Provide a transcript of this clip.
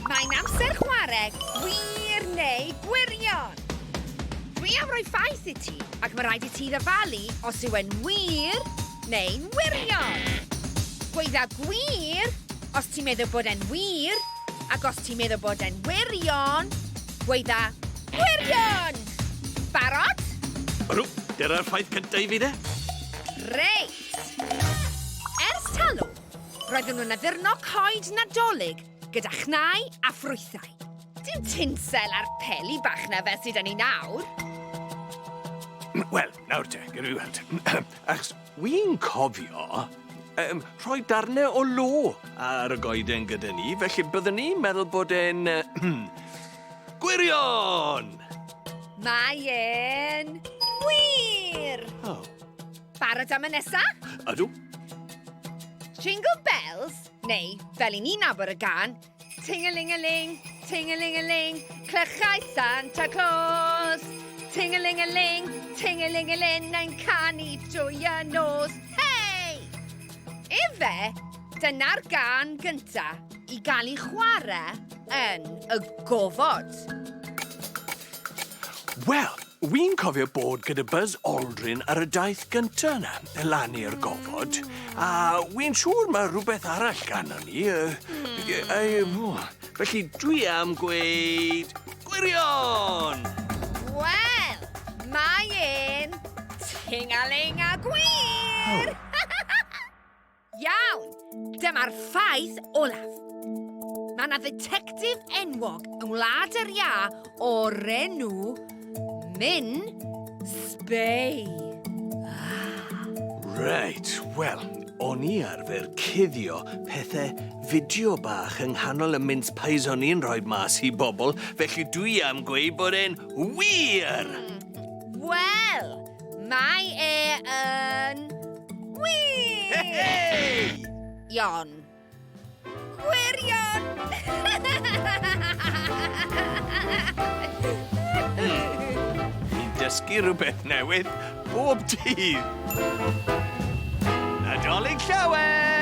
Mae'n amser chwarae gwir neu gwirion. Dwi am roi ffaith i ti, ac mae rhaid i ti ddyfalu os yw e'n wir neu'n wirion. Gweidda gwir os ti'n meddwl bod e'n wir, ac os ti'n meddwl bod e'n wirion, gweidda gwirion! Barod? Ydw, dyna'r ffaith cyntaf i fi de. Reit. Ers talwm, roedden nhw'n addurno coed Nadolig gyda chnau a ffrwythau. Dim tinsel a'r peli bach na fel sydd 'da ni nawr. Wel, nawr te, gad i fi weld. Achos wi'n cofio um, rhoi darnau o lo ar y goeden gyda ni, felly byddwn ni'n meddwl bod e'n uh, gwirion! Mae e'n wir! Oh. Barod am y nesa? Ydw. Jingle Bells, neu fel i ni'n nabod y gan, Ting-a-ling-a-ling, ting-a-ling-a-ling, clychau Santa Claus. Ting-a-ling-a-ling, ting-a-ling-a-ling, yn canu drwy y nos. Hei! Ife, dyna'r gan gynta i gael ei chwarae yn y gofod. Wel, Wi'n cofio bod gyda Buzz Aldrin ar y daith gynta yna, lan i'r gofod, a wi'n siŵr mae rhywbeth arall gano ni. Felly dwi am gweud gwirion! Wel, mae e'n ting-a-ling a gwir! Iawn, dyma'r ffaith olaf. Mae yna ddetectif enwog yng Ngwlad yr Iâ o'r enw Min Spey. Reit, wel, o'n i arfer cuddio pethau fideo bach yng nghanol y mince pies o'n i'n rhoi mas i bobl, felly dwi am gweud bod e'n wir! Wel, Mae e yn wir! Hey! Ion. Gwirion! Ni'n dysgu rhywbeth newydd bob dydd. Nadolig Llawen!